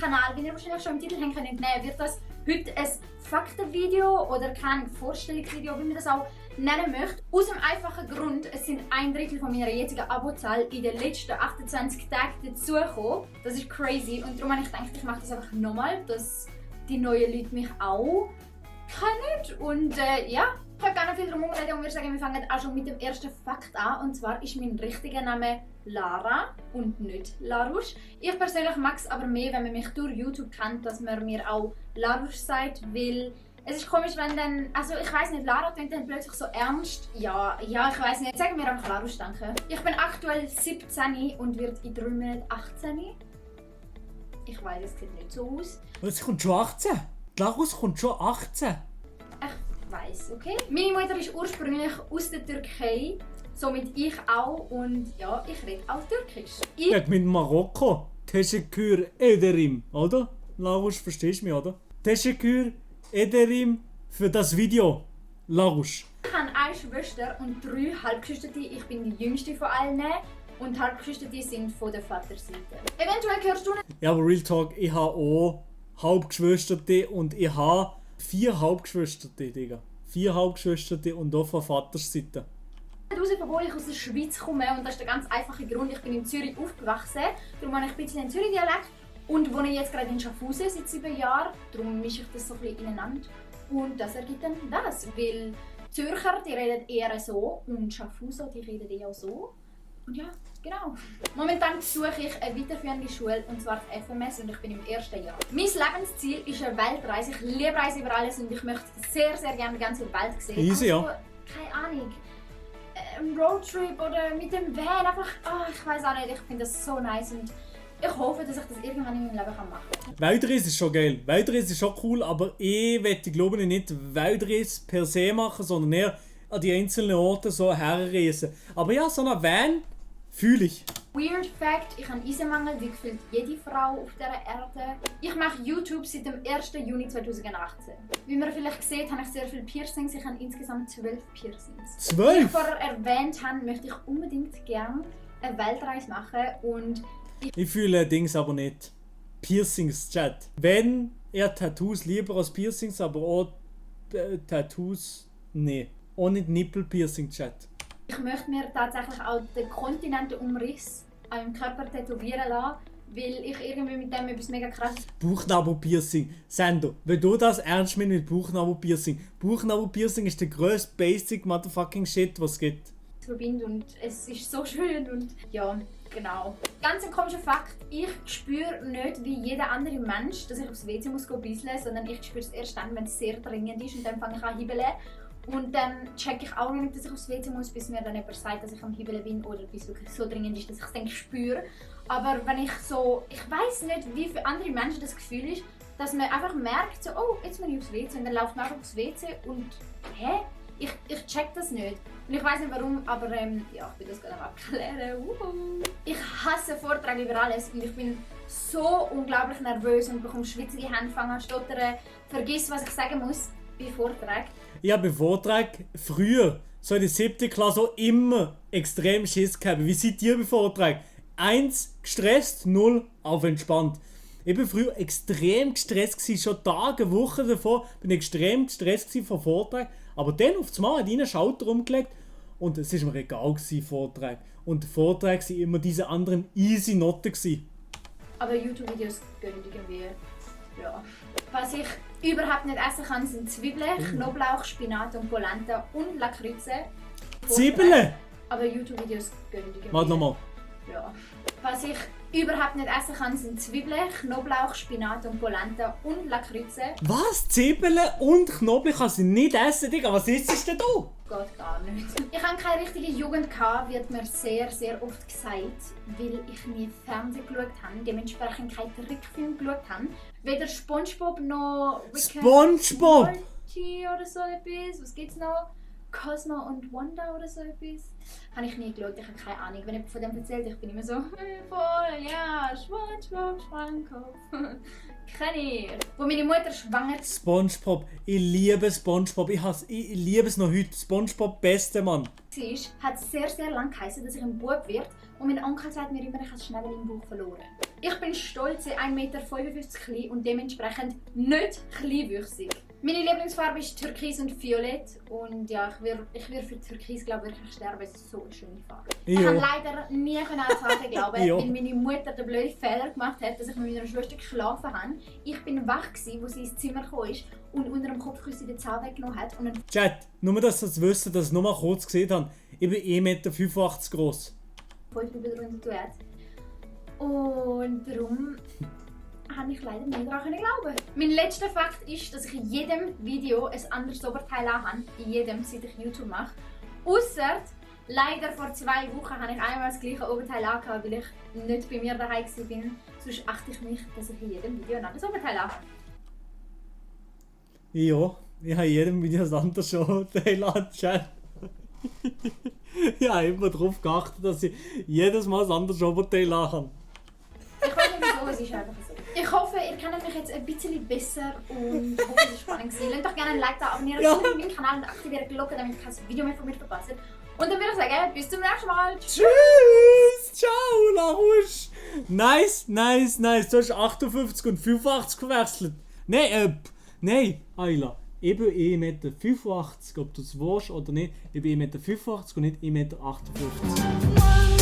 Kanal, wie ihr wahrscheinlich schon im Titel haben können entnehmen, wird das heute ein Faktenvideo oder kein Vorstellungsvideo, wie man das auch nennen möchte. Aus dem einfachen Grund, es sind 1/3 von meiner jetzigen Abozahl in den letzten 28 Tagen dazugekommen. Das ist crazy und darum habe ich gedacht, ich mache das einfach nochmal, dass die neuen Leute mich auch kennen. Und ja, ich habe gar nicht viel drum herumreden und würde sagen, wir fangen auch schon mit dem ersten Fakt an. Und zwar ist mein richtiger Name Lara und nicht Larusch. Ich persönlich mag es aber mehr, wenn man mich durch YouTube kennt, dass man mir auch Larusch sagt, weil es ist komisch, wenn dann, also ich weiß nicht, Lara klingt dann plötzlich so ernst. Ja, ich weiß nicht. Sagen wir einfach Larusch, danke. Ich bin aktuell 17 und wird in 3 Monaten 18. Ich weiß, es sieht nicht so aus. Was kommt schon 18? Larusch kommt schon 18. Ich weiß, okay. Meine Mutter ist ursprünglich aus der Türkei, somit ich auch und ja, ich rede auch Türkisch. Ja, mit Marokko. Teşekkür ederim, oder? Larusch, verstehst du mich, oder? Teşekkür ederim für das Video. Larusch. Ich habe eine Schwester und 3 Halbgeschwister. Ich bin die jüngste von allen. Und die Halbgeschwister sind von der Vaterseite. Eventuell gehörst du nicht. Ja, aber Real Talk, ich habe auch Halbgeschwister und ich habe 4 Halbgeschwister, Digga. 4 Halbgeschwister und auch von Vaterseite. Raus, obwohl ich aus der Schweiz komme und das ist der ganz einfache Grund. Ich bin in Zürich aufgewachsen, darum habe ich ein bisschen den Zürich-Dialekt und wohne jetzt gerade in Schaffhausen seit 7 Jahren. Darum mische ich das so ein bisschen ineinander und das ergibt dann das, weil Zürcher, die reden eher so und Schaffhauser, die reden eher so. Und ja, genau. Momentan besuche ich eine weiterführende Schule, und zwar das FMS, und ich bin im 1. Jahr. Mein Lebensziel ist eine Weltreise. Ich liebe Reisen über alles und ich möchte sehr, sehr gerne die ganze Welt sehen. Easy, also, ja. Keine Ahnung. Ein Roadtrip oder mit dem Van, einfach, ich weiß auch nicht, ich finde das so nice und ich hoffe, dass ich das irgendwann in meinem Leben machen kann. Weltreise ist schon geil. Weltreise ist schon cool, aber ich möchte, glaube ich, nicht Weltreise per se machen, sondern eher an die einzelnen Orte so herreisen. Aber ja, so eine Van fühle ich. Weird Fact, ich habe Eisenmangel, wie gefühlt jede Frau auf dieser Erde. Ich mache YouTube seit dem 1. Juni 2018. Wie man vielleicht sieht, habe ich sehr viele Piercings. Ich habe insgesamt 12 Piercings. 12? Wie ich vorher erwähnt habe, möchte ich unbedingt gerne eine Weltreise machen und Ich fühle Dings aber nicht. Piercings, Chat. Wenn er Tattoos lieber als Piercings, aber auch Tattoos, nee. Auch nicht Nippel-Piercing, Chat. ich möchte mir tatsächlich auch den Kontinentenumriss an meinem Körper tätowieren lassen, weil ich irgendwie mit dem etwas mega krasses Bauchnabel-Piercing. Sendo, wenn du das ernst meinst mit Bauchnabel-Piercing. Bauchnabel-Piercing ist der grösste basic motherfucking shit, was es gibt. verbinde und es ist so schön und ja, genau. Ganz ein komischer Fakt, ich spüre nicht wie jeder andere Mensch, dass ich aufs WC muss bisseln, sondern ich spüre es erst dann, wenn es sehr dringend ist und dann fange ich an hibbeln. Und dann checke ich auch noch nicht, dass ich aufs WC muss, bis mir dann jemand sagt, dass ich am Hibbeln bin oder bis es wirklich so dringend ist, dass ich es dann spüre. Aber wenn ich so, ich weiß nicht, wie für andere Menschen das Gefühl ist, dass man einfach merkt, so, oh, jetzt bin ich aufs WC und dann läuft man einfach aufs WC und hä? Ich check das nicht. Und ich weiß nicht warum, aber ja, ich bin das gerade am Abklären. Ich hasse Vorträge über alles und ich bin so unglaublich nervös und bekomme schwitzige Hände, fange an zu stottern, vergiss, was ich sagen muss bei Vorträgen. Ich habe bei Vorträgen früher, so in der 7. Klasse, auch immer extrem Schiss gehabt. Wie seid ihr bei Vorträgen? 1 gestresst, 0 auf entspannt. Ich war früher extrem gestresst, schon Tage, Wochen davor bin ich extrem gestresst vor Vorträgen. Aber dann auf einmal hat einen Schalter umgelegt und es war mir egal, Vorträge. Und die Vorträge waren immer diese anderen easy Noten. Aber YouTube-Videos gehen irgendwie, ja. Was ich überhaupt nicht essen kann, sind Zwiebeln, Knoblauch, Spinat und Polenta und Lakritze. Zwiebeln? Aber YouTube-Videos gehen irgendwie. Warte nochmal. Ja. Was ich überhaupt nicht essen kann, sind Zwiebeln, Knoblauch, Spinat und Polenta und Lakritze. Was? Zwiebeln und Knoblauch kannst du nicht essen, Digga? Was ist das denn du? Geht gar nicht. Ich habe keine richtige Jugend gehabt, wird mir sehr, sehr oft gesagt, weil ich nie Fernsehen geschaut habe, dementsprechend keinen Trickfilm geschaut habe. Weder SpongeBob noch Rick and SpongeBob! Morty oder so etwas. Was gibt's noch? Cosmo und Wanda oder so etwas. Habe ich nie geschaut, ich habe keine Ahnung. Wenn jemand von dem erzählt, ich bin immer so, voll, ja, SpongeBob, Schwammkopf. Kenne ich. Wo meine Mutter schwanger SpongeBob, ich liebe SpongeBob, ich liebe es noch heute. SpongeBob, beste Mann. war, hat es sehr, sehr lange geheißen, dass ich ein Bub wird. Und mein Onkel sagt mir immer, ich habe das Schnäbel im Bauch verloren. Ich bin stolze 1,55 Meter klein und dementsprechend nicht kleinwüchsig. Meine Lieblingsfarbe ist Türkis und Violett. Und ja, ich würde für Türkis, glaube ich, wirklich sterben. Es ist so eine schöne Farbe. Ich Jo. kann leider nie an Farbe glauben, Jo. weil meine Mutter den blöden Fehler gemacht hat, dass ich mit meiner Schwester geschlafen habe. Ich bin wach gewesen, als sie ins Zimmer gekommen ist und unter dem Kopfkissen den Zahn weggenommen hat. Und Chat, nur dass ihr es wisst, dass ich es nur mal kurz gesehen habe. Ich bin 1,85 Meter groß. 5 drunter tut. Und darum habe ich leider nicht daran glauben. Mein letzter Fakt ist, dass ich in jedem Video ein anderes Oberteil habe. In jedem, seit ich YouTube mache. Ausser leider vor 2 Wochen habe ich einmal das gleiche Oberteil angehabt, weil ich nicht bei mir daheim war. Sonst achte ich mich, dass ich in jedem Video ein anderes Oberteil habe. Ja, ich habe in jedem Video ein anderes Oberteil an, Chat. Ich habe immer darauf geachtet, dass ich jedes Mal ein anderes Oberteil habe. Ich weiß nicht wieso, es ist einfach so. Ich hoffe, ihr kennt mich jetzt ein bisschen besser und hoffe, es war spannend gewesen. Lasst doch gerne ein Like da, abonnieren meinen Kanal und aktiviert die Glocke, damit ihr kein Video mehr von mir verpasst. Und dann würde ich sagen, bis zum nächsten Mal. Tschüss! Ciao, Larusch! Nice. Du hast 58 und 85 verwechselt. Nein, Ayla. Ich bin 1,85 Meter, ob du es willst oder nicht. Ich bin 1,85 Meter und nicht 1,58 Meter.